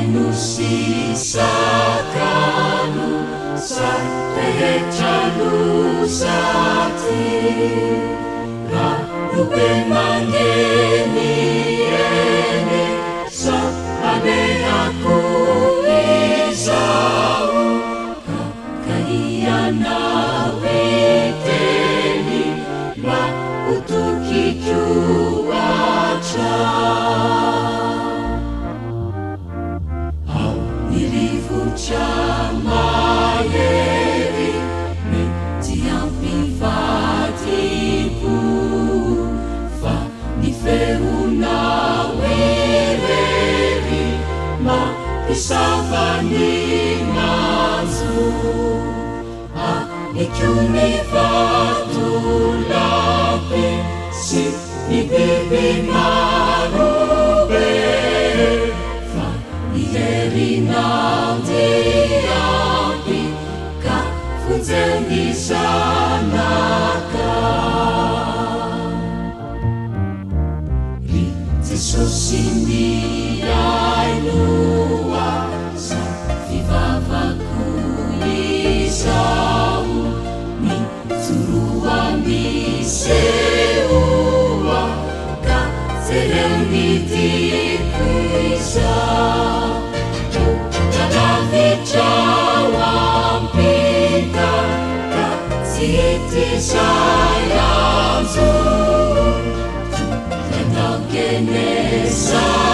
Nosy sakano sa rehetra loza aty. Rano be mangeniheny sa alehako izao ka ka ianao hiteny mba ho tokiko hatrany. Ao ny rivotra mahery mety hampivadi-po fa ny feonao irery mampisava ny manjo. Amiko ny vatolampy sy ny biby marobe fa ny herinao dia ampy ka vonjeo ny zanakao. Ry Jesosy mihainoa izao fivavako izao, mijoroa misehoa ka jereo ny diako izao. Lavitra ao ampita ka tsy hita izay hanjo. Tonga tao Genesareta.